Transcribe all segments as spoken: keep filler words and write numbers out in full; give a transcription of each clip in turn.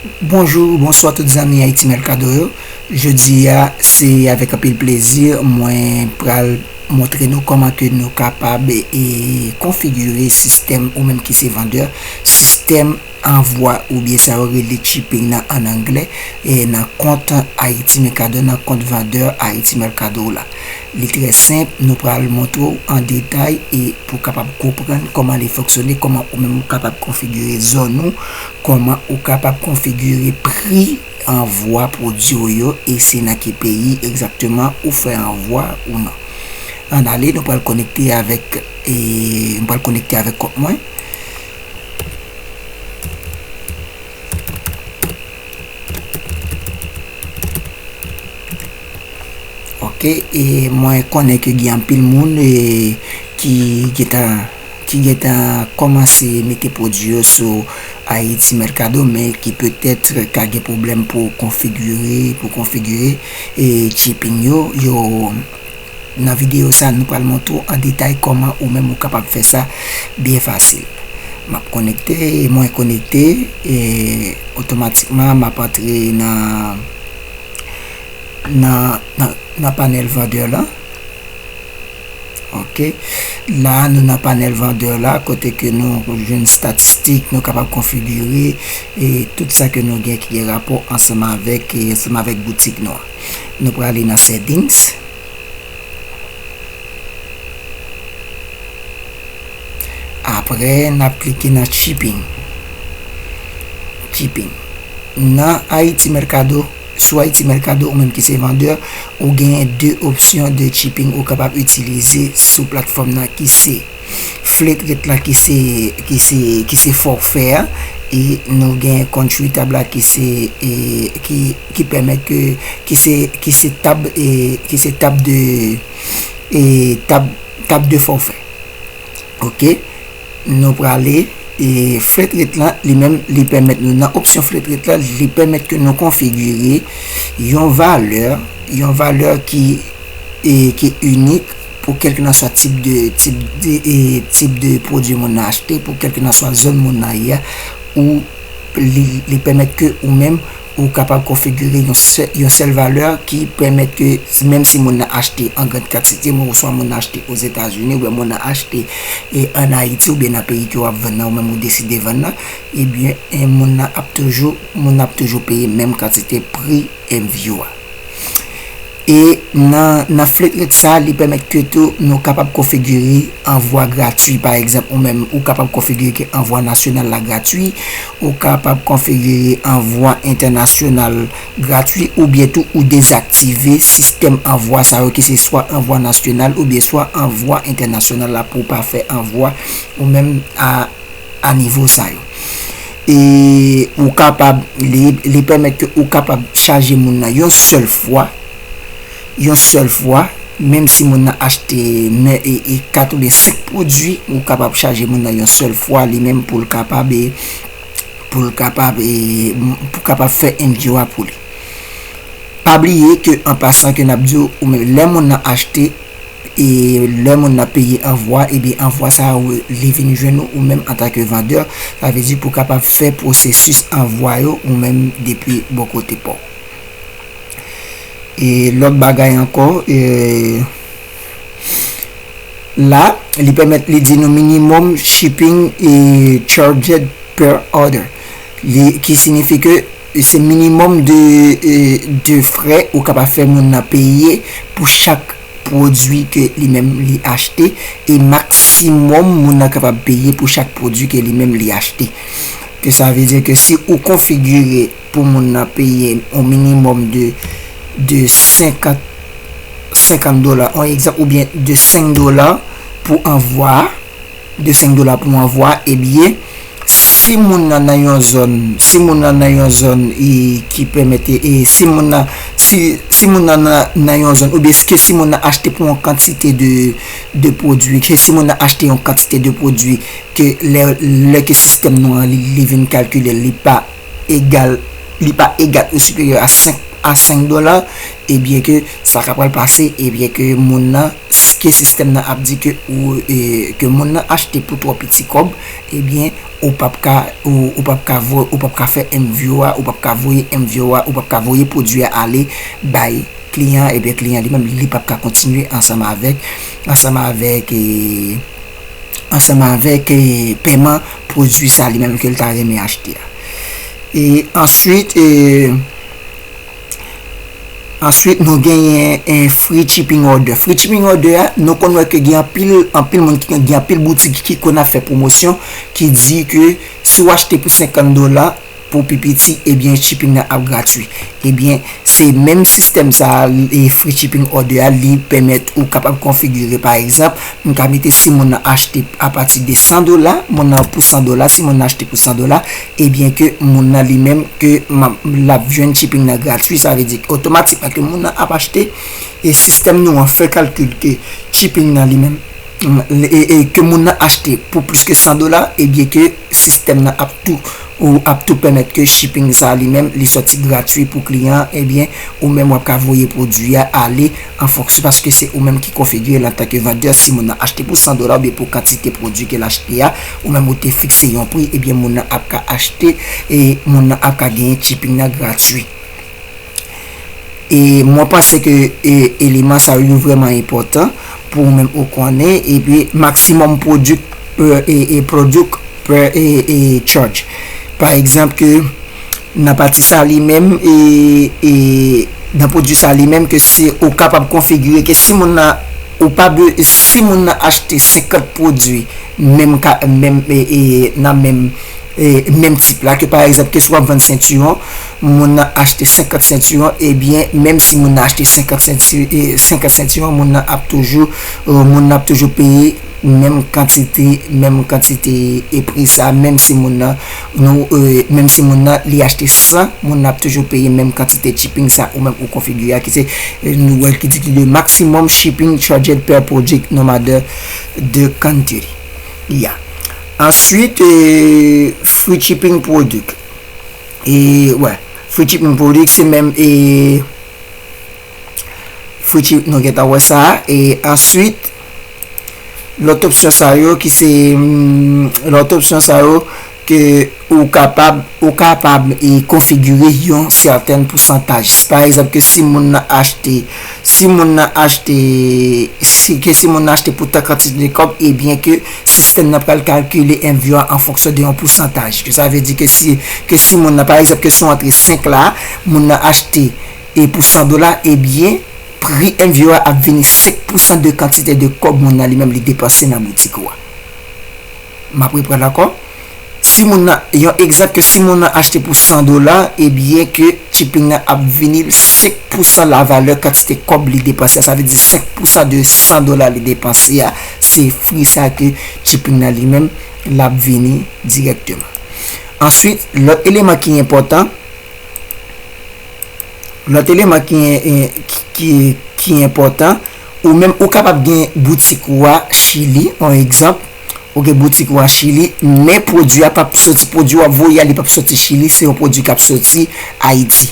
Bonjou, bonswa tout zanmi Haiti Mercado yo. Jodi a, se avèk anpil plezi mwen pral montre nou kòman ke nou kapab e konfigire sistèm, ou menm ki se vandè, sistèm anvwa oubyen sa yo rele shipping nan an anglè, e nan kont Haiti Mercado, nan kont vandè Haiti Mercado la. Li trè senp, nou pral montre w an detay e pou w kapab konprann kòman li fonksyone, kòman ou menm ou kapab konfigire zòn ou, kòman ou kapab konfigire pri anvwa pwodui w yo e se nan ki peyi egzakteman ou fè anvwa ou non. Ann ale, nou pral konekte avèk, e, nou pral konekte avèk kont mwen. Ok, e mwen konnen ke gen anpil moun e, ki gentan ki gentan kòmanse mete pwodui yo sou Haiti Mercado, men ki petèt ka gen pwoblèm pou konfigire, pou konfigire e shipping yo, yo nan videyo sa, nou pral montre w an detay kòman ou menm ou kapab fè sa byen fasil. M ap konekte, mwen konekte, e otomatikman m ap antre nan, nan, nan, nan panèl vandè la. Ok. La, nou nan panèl vandè la, kote ke nou jwenn statistik, nou kapab konfigire, e tout sa ke nou gen ki gen rapò ansanm avèk, e ansanm avèk boutik nou an. Nou prale nan settings. Apre, n ap klike nan shipping. Shipping. Nan Haiti Mercado, sou Haiti Mercado, ou menm ki se vandè, ou genyen de opsyon de shipping ou kapab itilize sou platfòm nan ki se flat rate la ki se, ki se, ki se fòfè a, e nou gen country tab la ki se, e, ki, ki pèmèt ke, ki se, ki se tab, e, ki se tab de, e, tab, tab de forfait. Ok, nou prale, e flat rate lan, li menm, li pèmèt nou, nan opsyon flat rate lan, li pèmèt ke nou konfigire yon valè, yon valè ki, e ki inik pou kèlkelanswa tip de, tip de, e tip de pwodui moun nan achte, pou kèlkelanswa zòn moun nan ye a, ou li, li pèmèt ke ou menm, ou kapab konfigire yon sè-, yon sèl valè ki pèmèt ke, menm si moun nan achte an grann kantite, oswa moun nan achte Ozetazini, oubyen moun nan achte, e, ann Ayiti, oubyen nan peyi ke w ap vann nan, ou menm ou deside vann nan, ebyen, e, moun nan ap toujou, moun nan ap toujou peye menm kantite pri M V O a. E nan, nan flat rate sa, li pèmèt ke tou nou kapab konfigire anvwa gratui. Pa egzanp, ou menm, ou kapab konfigire ke anvwa nasyonal la gratui, ou kapab konfigire anvwa entènasyonal gratui, oubyen tou ou dezaktive sistèm anvwa sa yo, ke se swa anvwa nasyonal oubyen swa anvwa entènasyonal la, pou w pa fè anvwa ou menm a a nivo sa yo. E ou kapab, li, li pèmèt ke ou kapab chaje moun nan yon sèl fwa, yon sèl fwa, menm si moun nan achte men, e, e kat oubyen senk pwodui, ou kapab chaje moun nan yon sèl fwa, li menm pou l kapab, e, pou l kapab, e, pou kapab fè M V O a pou li. Pa bliye ke, an pasan, ke n ap di w, ou menm, lè moun nan achte, e lè moun nan peye anvwa, ebyen, anvwa sa a, li vin jwenn ou, ou menm antanke vandè, sa vle di pou w kapab fè pwosesis anvwa yo ou menm depi bò kote pa w. E lòt bagay ankò, e, la, li pèmèt, li di nou minimum shipping e charged per order. Li, ki siyifi ke se minimòm de, e, de frè ou kapab fè moun nan peye pou chak pwodui ke li menm li achte, e maksimòm moun nan kapab peye pou chak pwodui ke li menm li achte. Ke sa vle di ke si ou konfigire pou moun nan peye yon minimòm de, de senkant, senkant dola, yon egzanp, oubyen de senk dola pou anvwa a, de senk dola pou anvwa, ebyen, si moun nan nan yon zòn, si moun nan nan yon zòn, e, ki pèmèt, e, e, si moun nan, si, si moun nan nan, nan yon zòn, oubyen ke si moun nan achte pou yon kantite de, de pwodui, ke si moun nan achte yon kantite de pwodui, ke lè, lè ke sistèm nou an, li, li vin kalkile, li pa egal, li pa egal ou siperyè a senk, a senk dola, ebyen ke sa ka pral pase, ebyen ke moun nan, s-, ke sistèm nan ap di ke ou, e, ke moun nan achte pou twò piti kòb, ebyen, ou p ap ka, ou, ou p ap ka vo-, ou p ap ka fè M V O a, ou p ap ka voye M V O a, ou p ap ka voye pwodui a ale bay kliyan, ebyen, kliyan li menm, li p ap ka kontinye ansanm avèk, ansanm avèk, e, ansanm avèk, e, pèman pwodui sa li menm ke l ta renmen achte a. E answit, e, answit, nou genyen, e, free shipping order. Free shipping order a, nou konn wè ke gen anpil, anpil moun ki gen anpil boutik ki konn ap fè pwomosyon, ki di ke si w achte pou senkant dola, pou pi piti, ebyen, shipping nan ap gratui. Ebyen, se menm sistèm sa a, e free shipping order a, li pèmèt ou kapab konfigire, pa egzanp, m ka mete si moun nan achte apati de san dola, moun nan pou san dola, si moun nan achte pou san dola, ebyen ke moun nan li menm, ke m ap, l ap jwenn shipping nan gratui, sa vle di otomatikman ke moun nan ap achte, e sistèm nou an fè kalkil ke shipping nan li menm, e, e ke moun nan achte pou plis ke san dola, ebyen ke sistèm nan ap tou, ou ap tou pèmèt ke shipping sa a li menm, li sòti gratui pou kliyan, ebyen, ou menm w ap ka voye pwodui a ale an fonksyon, paske se ou menm ki konfigire l antanke vandè, si moun nan achte pou san dola oubyen pou kantite pwodui ke l achte a, ou menm ou te fikse yon pri, ebyen, moun nan ap ka achte, e moun nan ap ka genyen shipping nan gratui. E mwen panse ke, e, eleman sa yo vrèman enpòtan pou ou menm ou konnen, epi maximum product per, e, e, product per, e, e, charge. Pa egzanp ke nan pati sa li menm, e, e, nan pwodui sa li menm ke se ou kapab konfigire ke si moun nan, ou pa be-, si moun nan achte senkant pwodui, menm ka, menm, e, e, nan menm, e, menm tip la, ke pa egzanp, ke si w ap vann sentiwon, moun nan achte senkant sentiwon, ebyen, menm si moun nan achte senkant senti-, e, senkant sentiwon, moun nan ap toujou, e, moun nan ap toujou peye menm kantite, menm kantite e pri sa, menm si moun nan, nou, e, menm si moun nan, li achte san, moun nan ap toujou peye menm kantite shipping sa, ou menm ou konfigire a, ki se, e, nou wè ki di ki the maximum shipping charged per project, no matter the country. Ya. Answit, e, free shipping product. E, wè, free shipping product, se menm, e, free ship, nou gentan wè sa. E answit, lòt opsyon sa yo ki se, mm, lòt opsyon sa yo ke ou kapab, ou kapab, e, konfigire yon sèten pousantaj. Pa egzanp, ke si moun nan achte, si moun nan achte, si, ke si moun nan achte pou tan kantite de kòb, ebyen ke sistèm nan pral kalkile M V O a an fonksyon de yon pousantaj. Ke sa vle di ke si, ke si moun nan, pa egzanp, ke si w antre senk la, moun nan achte, e, pou san dola, ebyen, pri M V O a ap vini senk pousan de kantite de kòb moun nan li menm li depanse nan boutik ou a. M ap reprann ankò. Si moun nan, yon egzanp ke si moun nan achte pou san dola, ebyen ke shipping nan ap vini l senk pousan la valè kantite kòb li depanse a. Sa vle di senk pousan de san dola li depanse a, se free sa ke shipping nan li menm, l ap vini dirèkteman. Answit, lòt eleman ki enpòtan, lòt eleman ki, ki, ki, ki enpòtan, ou menm ou kapab gen boutik ou a Chili, yon egzanp, ou gen boutik ou a Chili, men pwodui a p ap soti, pwodui w ap voye a, li p ap soti Chili, se yon pwodui k ap soti Ayiti.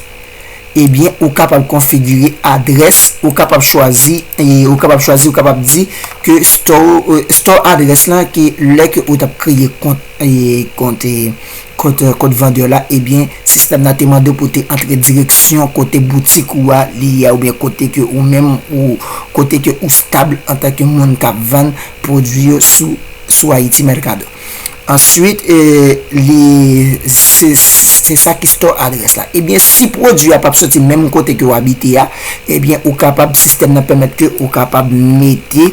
Ebyen, ou kapab konfigire adrès, ou kapab chwazi, e, ou kapab chwazi, ou kapab di ke store, e, store address lan, ke lè ke ou t ap kreye kont, e, kont, e, kont, e, kont vandè la, ebyen, sistèm nan te mande w pou te antre direksyon kote boutik ou a li ye a, oubyen kote ke ou menm, ou, kote ke ou stab antanke moun k ap vann pwodui yo sou, sou Haiti Mercado. Answit, e, li, se, se sa ki store address la. Ebyen, si pwodui a p ap soti menm kote ke w abite a, ebyen, ou kapab, sistèm nan pèmèt ke ou kapab mete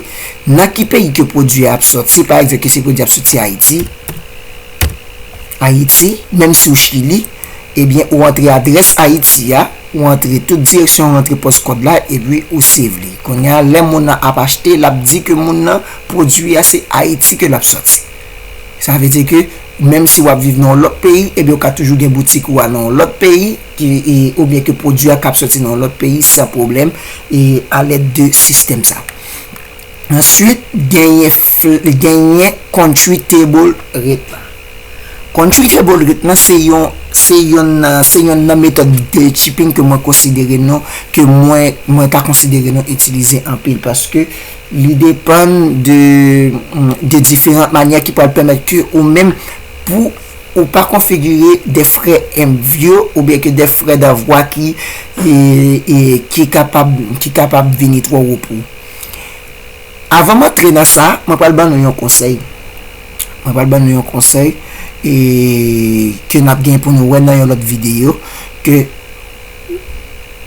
nan ki peyi ke pwodui a ap soti. Pa egzanp, ke si pwodui a ap soti Ayiti, Ayiti, menm si w Chili, ebyen, ou antre adrès Ayiti a, ou antre tout direksyon, ou antre postcode la, epi ou save li. Kounye a, lè moun nan ap achte, l ap di ke moun nan, pwodui a se Ayiti ke l ap soti. Sa vle di ke, menm si w ap viv nan yon lòt peyi, ebyen, ou ka toujou gen boutik ou a nan yon lòt peyi, ki, e, oubyen ke pwodui a k ap soti nan yon lòt peyi, san pwoblèm, e, alèd de sistèm sa. Answit, genyen fl-, genyen country table rate la. Country table rate la, se yon, se yonn nan, se yonn nan metòd de chipping ke mwen konsidere nou, ke mwen, mwen ka konsidere nou itilize anpil, paske li depann de, de diferan manyè ki pral pèmèt ke ou menm, pou ou pa konfigire de frè MView oubyen ke de frè d'envoi ki, e, e, ki kapab, ki kapab vini twò wo pou ou. Avan m antre nan sa, mwen pral ban nou yon konsèy. Mwen pral ban nou yon konsèy, e, ke n ap gen pou nou wè nan yon lòt videyo, ke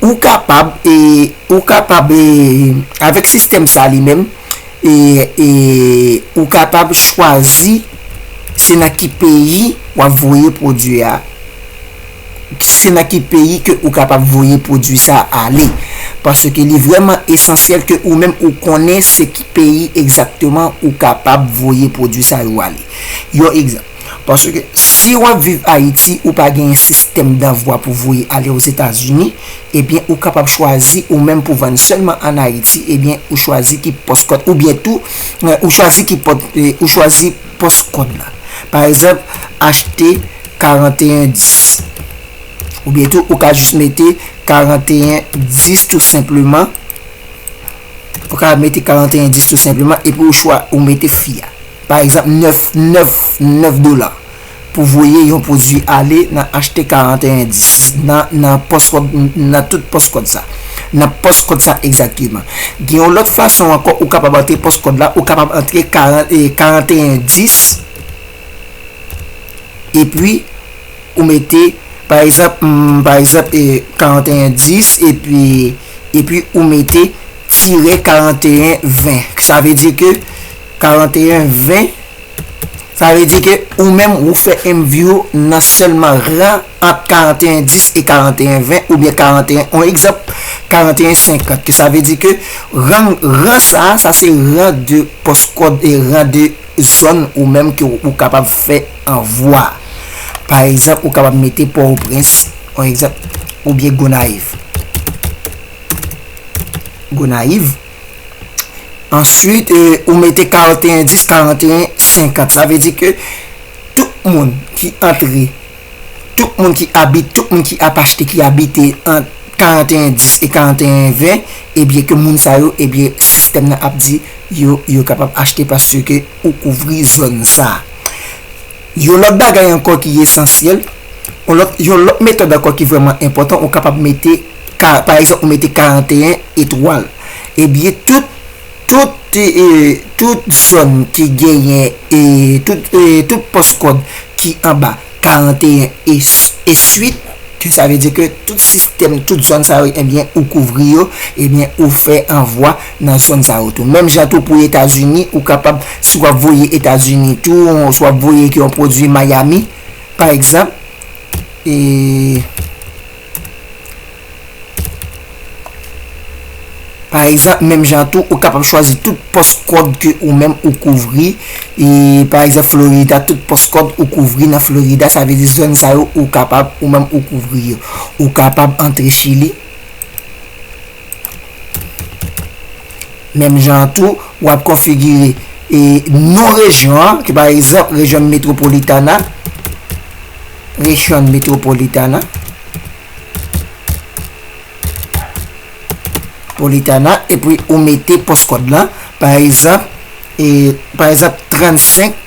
ou kapab, e, ou kapab, e, avèk sistèm sa li menm, e, e, ou kapab chwazi se nan ki peyi w ap voye pwodui a, se nan ki peyi ke ou kapab voye pwodui sa ale. Paske li vrèman esansyèl ke ou menm ou konnen se ki peyi egzakteman ou kapab voye pwodui sa yo ale. Yon egzanp, paske si w ap viv Ayiti, ou pa gen sistèm d'envoi pou voye ale Ozetazini, ebyen, ou kapab chwazi ou menm pou vann sèlman ann Ayiti, ebyen, ou chwazi ki pòs kòd, oubyen tou, e, ou chwazi ki pòt, e, ou chwazi pòs kòd la. Pa egzanp, achte karanteyen dis. Oubyen tou, ou ka jis mete karanteyen dis tou senpleman. Ou ka mete karanteyen dis tou senpleman, epi ou chwa, ou mete fi a. Pa egzanp, nèf, nèf, nèf dola pou voye yon pwodui ale nan achte karanteyen dis, nan, nan pòs kòd, nan tout pòs kòd sa. Nan pòs kòd sa egzakteman. Gen yon lòt fason ankò, ou kapab antre pòs kòd la, ou kapab antre karanteyen dis, epi ou mete, pa egzanp, mm, pa egzanp, e, karanteyen dis, epi, epi ou mete tirè karanteyen ven. Sa vle di ke karanteyen ven, sa vle di ke ou menm ou fè MView nan sèlman ran ant karanteyen dis e karanteyen ven, oubyen karanteyen, on egzanp, karanteyen senkant, ke sa vle di ke ran, ran sa, sa se ran de pòs kòd e ran de zòn ou menm ke ou kapab fè anvwa. Pa egzanp, ou kapab mete Pòtoprens, yon egzanp, oubyen Gonayiv. Gonayiv. Answit, e, ou mete karanteyen dis, karanteyen senkant. Sa vle di ke tout moun ki antre, tout moun ki abite, tout moun ki ap achte, ki abite ant karanteyen dis e karanteyen ven, ebyen ke moun sa yo, ebyen sistèm nan ap di yo, yo kapab achte paske ou kouvri zòn sa. Yon lòt bagay ankò ki esansyèl, yon lòt, yon lòt metòd ankò ki vrèman enpòtan, ou kapab mete, ka, pa egzanp, ou mete karanteyen etwal. Ebyen, tout, tout, e, tout zòn ki genyen, e, tout, e, tout pòs kòd ki anba karanteyen e, e swit, ke sa vle di ke tout sistèm, tout zòn sa yo, ebyen, ou kouvri yo, ebyen, ou fè anvwa nan zòn sa yo tou. Menm jan tou pou Etazini, ou kapab, si w ap voye Etazini tou, si w ap voye yon pwodui Miami, pa egzanp, e, Pa egzanp, menm jan tou, ou kapab chwazi tout pòs kòd ke ou menm ou kouvri. E, pa egzanp, Florida, tout pòs kòd ou kouvri nan Florida, sa vle di zòn sa yo ou kapab ou menm ou kouvri yo. Ou kapab antre Chili. Menm jan tou, w ap konfigire, e, non rejyon an, ki pa egzanp, rejyon Metropolitana, rejyon Metropolitana, Politana, epi ou mete pòs kòd lan, pa egzanp, e, pa egzanp, trannsenk,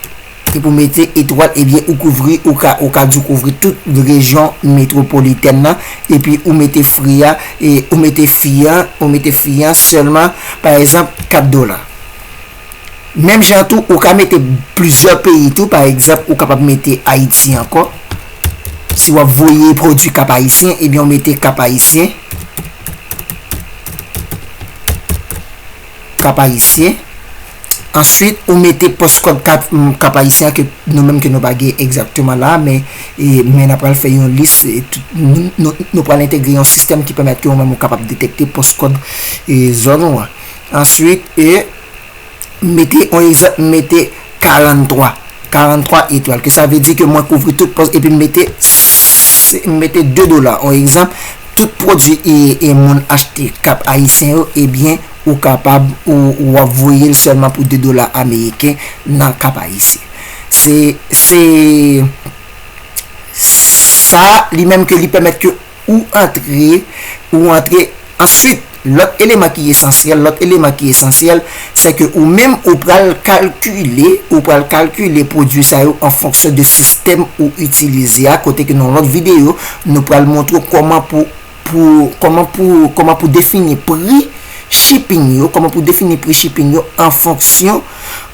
epi ou mete etwal, ebyen, ou kouvri, ou ka, ou ka di w kouvri tout rejyon metwopolitèn nan, epi ou mete fri a, e, ou mete fi an, ou mete fi an sèlman, pa egzanp, kat dola. Menm jan tou, ou ka mete plizyè peyi tou, pa egzanp, ou kapab mete Ayiti ankò. Si w ap voye pwodui Kap Ayisyen, ebyen, ou mete Kap Ayisyen. Kap Ayisyen. Answit, ou mete pòs kòd Kap, mm, Kap Ayisyen ke nou menm ke nou pa gen egzakteman la, men, e, men n ap pral fè yon lis, e, tout, nou, nou, nou pral entegre yon sistèm ki pèmèt ke ou menm ou kapab detèkte pòs kòd, e, zòn ou an. Answit, e, mete, yon egzanp, mete karanntwa. Karanntwa etwal, ke sa vle di ke mwen kouvri tout pòs, epi m mete, se, m mete de dola. Yon egzanp, tout pwodui e, e moun achte Kap Ayisyen yo, ebyen, ou kapab, ou, ou ap voye l sèlman pou de dola ameriken nan Kap Ayisyen. Se, se, Sa li menm ke li pèmèt ke ou antre, ou antre. Answit, lòt eleman ki esansyèl, lòt eleman ki esansyèl, se ke ou menm ou pral kalkile, ou pral kalkile pwodui sa yo an fonksyon de sistèm ou itilize a, kote ke nan lòt videyo, nou pral montre w kòman pou, pou, kòman pou, kòman pou defini pri shipping yo, kòman pou defini pri shipping yo an fonksyon,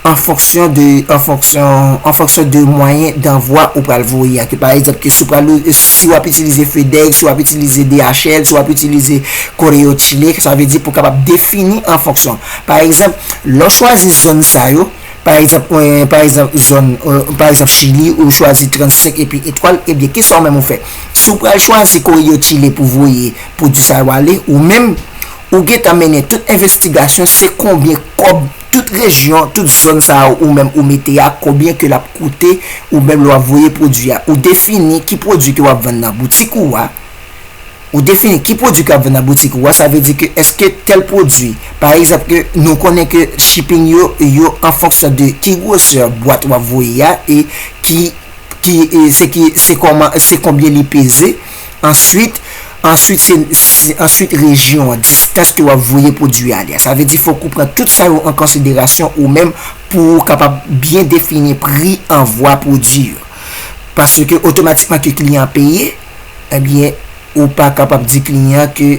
an fonksyon de, an fonksyon, an fonksyon de mwayen danvwa ou pral voye a. Ke pa egzanp, ke si w pral, si w ap itilize FedEx, si w ap itilize D H L, si w ap itilize Correo Chile, sa vle di pou w kapab defini an fonksyon. Pa egzanp, lè w chwazi zòn sa yo, pa egzanp, eh, pa egzanp, zòn, eh, pa egzanp, Chili, ou chwazi trannsenk epi etwal, ebyen, kisa w menm ou fè? Si w pral chwazi Correo Chile pou voye pwodui sa yo ale, ou menm, ou gentan mennen tout envestigasyon, se konbyen kòb, tout rejyon, tout zòn sa yo ou menm ou mete a, konbyen ke l ap koute, ou menm lè w ap voye pwodui a. Ou defini ki pwodui ke w ap vann nan boutik ou a, ou defini ki pwodui k ap vann nan boutik ou a, sa vle di ke èske tèl pwodui, pa egzanp, ke nou konnen ke shipping yo, yo an fonksyon de ki gwosè bwat w ap voye a e ki, ki, e se ki, se kòman, se konbyen li peze. Answit, answit, se, se, answit rejyon an, distans ke w ap voye pwodui a ale a. Sa vle di fòk ou pran tout sa yo an konsiderasyon ou menm pou w kapab byen defini pri anvwa pwodui yo. Paske otomatikman ke kliyan an peye, ebyen, ou pa kapab di kliyan ke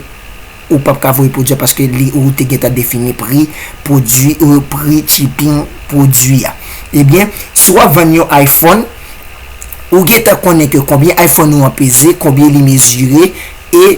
ou p ap ka voye pwodui a paske li, ou te gentan defini pri pwodui, ou pri shipping pwodui a. Ebyen, si w ap vann yon iPhone, ou gentan konnen ke konbyen iPhone ou an peze, konbyen li mezire, e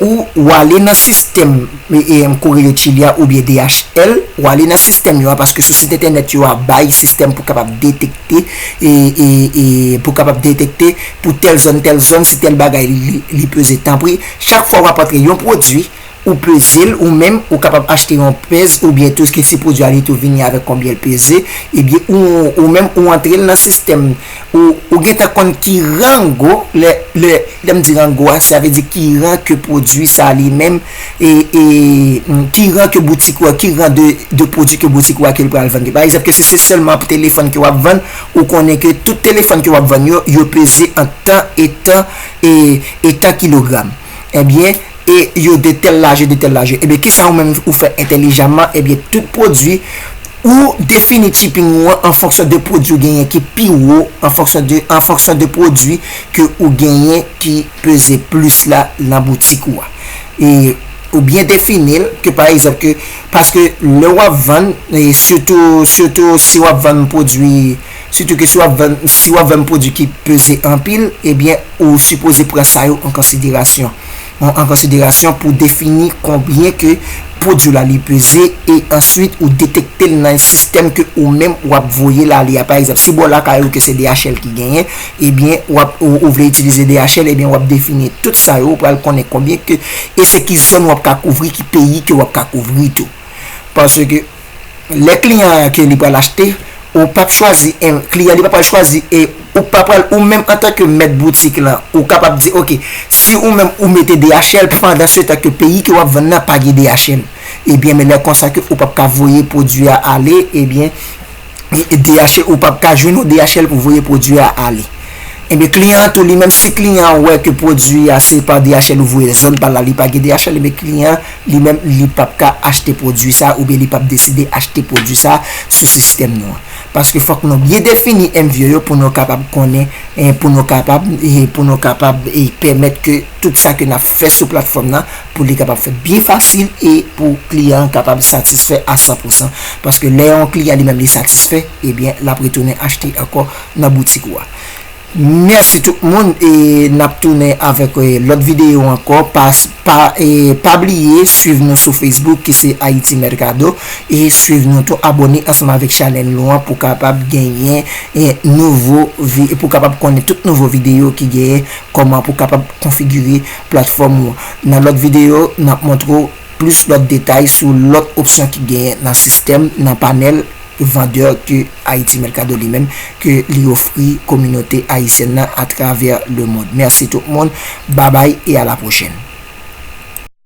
ou, ou ale nan sistèm, e, e, Correo Chile a oubyen D H L, ou ale nan sistèm yo a, paske sou sit entènèt yo a bay sistèm pou kapab detekte, e, e, e, pou kapab detekte pou tèl zòn, tèl zòn, si tèl bagay li, li peze. Tanpri, chak fwa w ap antre yon pwodui, ou peze l, ou menm, ou kapab achte yon pèz, oubyen tou, ke si pwodui a li tou vini avèk konbyen l peze, ebyen, ou, ou menm, ou antre l nan sistèm, ou, ou gentan konn ki rango, lè, lè, lè m di rango a, sa vle di ki ran ke pwodui sa li menm, e, e, mm, ki ran ke boutik ou a, ki ran de, de pwodui ke boutik ou a ke l pral vann. Pa egzanp, ke si se sèlman telefòn ke w ap vann, ou konnen ke tout telefòn ke w ap vann yo, yo peze ant tan e tan, e, e tan kilogram. Ebyen, e yo de tèl lajè, de tèl lajè. Ebyen, kisa ou menm ou fè entèlijaman? Ebyen, tout pwodui, ou defini shipping ou an an fonksyon de pwodui ou genyen ki pi wo, an fonksyon de, an fonksyon de pwodui ke ou genyen ki peze plis la nan boutik ou a. E ou byen defini l, ke pa egzanp, ke, paske lè w ap vann, e sitou, sitou si w ap vann pwodui, sitou ke si w ap vann, si w ap vann pwodui ki peze anpil, ebyen, ou sipoze pran sa yo an konsiderasyon. An, an konsiderasyon pou defini konbyen ke pwodui la li peze, e answit ou detekte l nan sistèm ke ou menm w ap voye l ale a. Pa egzanp, si bò lakay ou ke se D H L ki genyen, ebyen, w ap, ou, ou vle itilize D H L, ebyen, w ap defini tout sa yo, ou pral konnen konbyen ke, e se ki zòn w ap ka kouvri, ki peyi ke w ap ka kouvri tou. Paske lè kliyan an ke li pral achte, ou p ap chwazi, en, kliyan li pa pral chwazi, e ou pa pral, ou menm antanke mèt boutik lan, ou kapab di, oke, si ou menm ou mete D H L, pandan se tan ke peyi ke w ap vann nan pa gen D H L, ebyen, men lè konsa ke ou p ap ka voye pwodui a ale, ebyen, e, e D H L, ou p ap ka jwenn yon D H L pou voye pwodui a ale. Ebyen, kliyan an tou, li menm, si kliyan an wè ke pwodui a se pa D H L ou voye l, zòn pa l la, li pa gen D H L, ebyen, kliyan an, li menm, li p ap ka achte pwodui sa, oubyen li p ap deside achte pwodui sa sou sistèm nou an. Paske fòk nou byen defini M V O yo pou nou kapab konnen, e pou nou kapab, e pou nou kapab, e pèmèt ke tout sa ke n ap fè sou platfòm nan, pou li kapab fèt byen fasil e pou kliyan an kapab satisfè a san pou san. Paske lè yon kliyan li menm li satisfè, ebyen, l ap retounen achte ankò nan boutik ou a. Mèsi tout moun, e n ap tounen avèk, e, lòt videyo ankò. Pa, pa, e, pa bliye swiv nou sou Facebook ki se Haiti Mercado, e swiv nou tou, abòne ansanm avèk chanèl nou an pou kapab genyen, e, nouvo vi-, pou kapab konnen tout nouvo videyo ki genyen, kòman pou kapab konfigire platfòm ou. Nan lòt videyo, n ap montre w plis lòt detay sou lòt opsyon ki genyen nan sistèm, nan panèl vandè ke Haiti Mercado li menm, ke li ofri kominote ayisyèn nan atravè lemonn. Mèsi tout moun, babay e a la pwochèn.